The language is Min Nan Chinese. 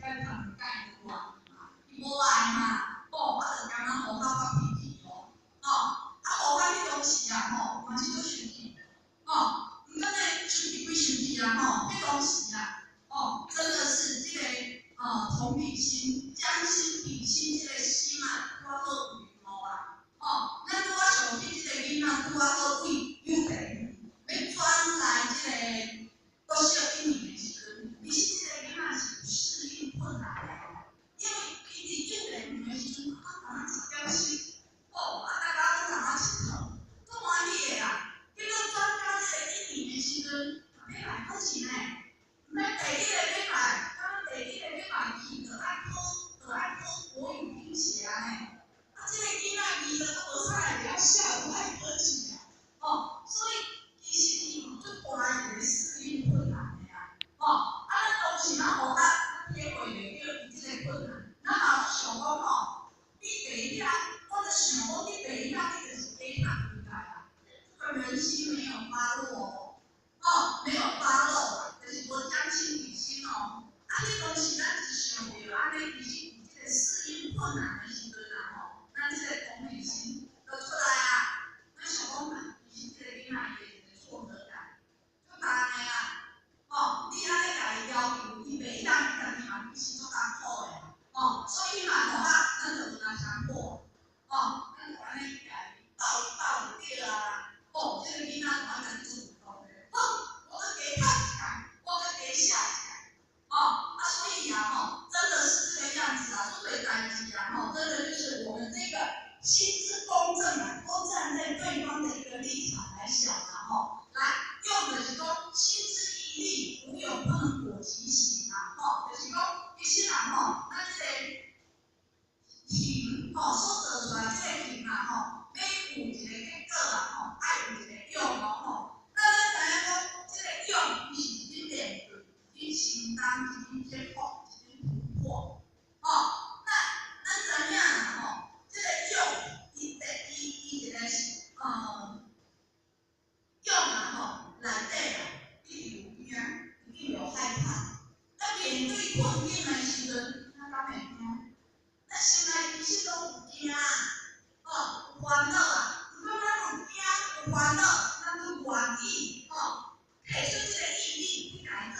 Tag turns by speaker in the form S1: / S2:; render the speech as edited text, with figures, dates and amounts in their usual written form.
S1: 佮讀介有啊，伊無愛嘛，吼，啊就感覺予較發脾氣哦，吼，啊予較彼當時啊，吼，嘛是足生氣，吼，毋過呢，生氣歸生氣啊，吼，彼當時啊，吼，真的是這個同理心、將心比心這個心啊，拄仔好有用啊，吼，咱拄仔想起這個囡仔拄仔好對幼稚園欲轉來這個國小一年的時陣，其實這個囡仔是有適應困難的，因為伊佇幼稚園的時陣，啊，敢若10點鐘，吼，啊，大家攏同仔𨑨迌，足歡喜的啦。結果轉到這個一年的時陣，禮拜考試呢，毋免第一個禮拜，敢若第一個禮拜去就愛考，就愛考國語聽寫按呢。啊，這個囡仔字都閣無啥會曉寫，就愛考試啊，吼，所以其實伊有足大一個適應困難的啊，吼，啊，咱當時咱予較體會袂著伊這個困難，咱嘛攏想講吼，你佇遐，我就想講你佇遐，你就是加讀規屆啊，這個人心沒有發落，吼，沒有發落啊，就是無將心比心哦。啊，彼當時咱一想著按呢，其實有這個適應困難的時陣啊，吼，咱這個同理心就出來啊。咱想講啊，其實這個囡仔伊會一個挫折感，足大的啊，吼，你按呢共伊要求，伊袂曉，伊家己嘛其實足艱苦的，吼，所以嘛吼啊，咱就有若強迫，吼，咱就按呢共伊鬥一鬥就對啊，吼，這個囡仔就愛家己主動的，好，我閣加讀一屆，我閣加寫一屆，吼，啊，所以啊，吼，真的是這個樣子啊，做對代誌啊，吼，真的就是我們這個心之公正啊，都站在對方的一個立場來想啊，吼，來用的是講心之毅力，無勇不能果其行啊，吼，就是講其實啊，吼，咱這個行，吼，所做出來這個行啊，吼，欲有一個結果啊，吼，愛有一個勇哦，吼，那咱知影講，這個勇伊是一種練習，一種承擔，一種克服，一種突破，吼，那咱知影啦，吼，這個勇，伊第伊伊一個是，勇啊，吼，內底啊，一定有驚，一定有害怕。咱面對困境的時陣，咱敢會驚？咱心內其實攏有驚，吼，有煩惱啊。毋過咱有驚有煩惱，咱閣願意吼，提出這個毅力去共伊做。